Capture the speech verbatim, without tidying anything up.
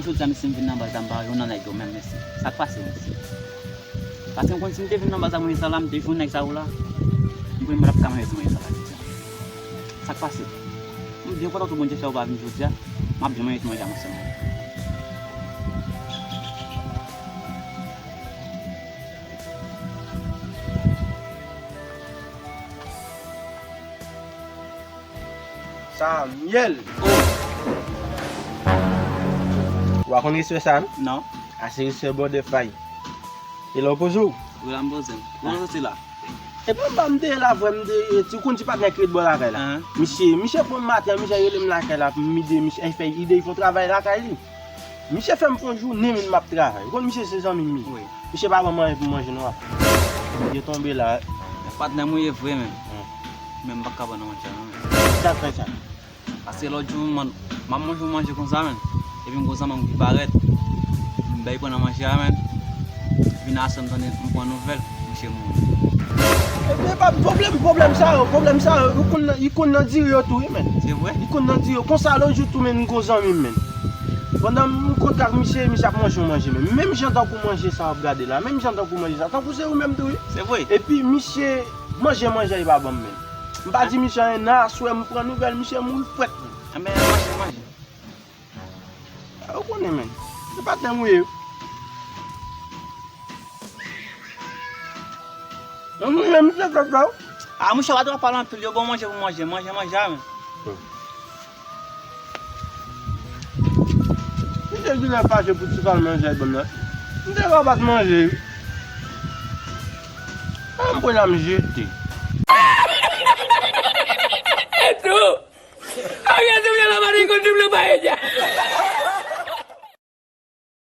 Jodi a, mesye, m vin nan baz la, m pa jwenn nan nèg yo menm, mesye. Sa k pase, mesye? Paske m konn si m te vin nan baz la, mwen sa la, m te jwenn nèg sa yo la, m konnen m pa t ap ka manje ti manje sa la jodi a. Sa k pase? M byen kontan tou Bondye fè ou pa vin jodi a, m ap byen manje ti manje a mwen sèlman. Samyèl! Ou pa konn respè sa, non? Non. A se respè bòdè fay. E la w poze w? Wi, la m poze m. Ou soti la? E pa m pa m te la vrè, m te, e, ti konn ti patnè ki ret bò lakay la. Ahan. Misye, misye pran m maten, misye rele m lakay la pou m ede misye, e fè ede l fè yon travay lakay li. Misye fè m fè yon jounen, men m ap travay. Ou konn misye se zanmi m li. Wi. Misye pa ban m anyen pou manje non. Misye tonbe la. Patnè m ou ye vre, men. Hmm. Men m pa ka ban nan manje non, men. Sa fè sa. Paske lòt jou, man, m ap manje yon manje konsa, men. Epi m gon zanmi m ki parèt. M bay pran nan manje a, men. Vin aswè m tande, m pran nouvèl, misye mouri. Ebyen, pa pwoblèm, pwoblèm sa yo, pwoblèm sa yo, li konn nan, li konn nan diri yo tou, wi, men. Se vre? Li konn nan diri yo. Konsa, lòt jou tou, men, m gon zanmi m, men. Pandan m kontak misye, misye ap manje yon manje, men. Menm jan tankou manje sa w ap gade la, menm jan tankou manje sa, tankou se ou menm tou, wi. Se vre? Epi, misye, manje, manje, li pa ban m, men. M pa di misye anyen, nan aswè, m pran nouvèl, misye mouri frèt, men. Anben, manje, manje. A, ou konnen, men. Se patnè m ou ye. Nan nou menm, se fèt la. A, mouche, pa twò pale anpil, yo bon manje pou manje, manje, manje a, men. Misye di lè fache pou ti kal manje al ban m nan. M te ka pa t manje, wi. A, m pran la m jete. Esto. Había subido la barriga un triple paella.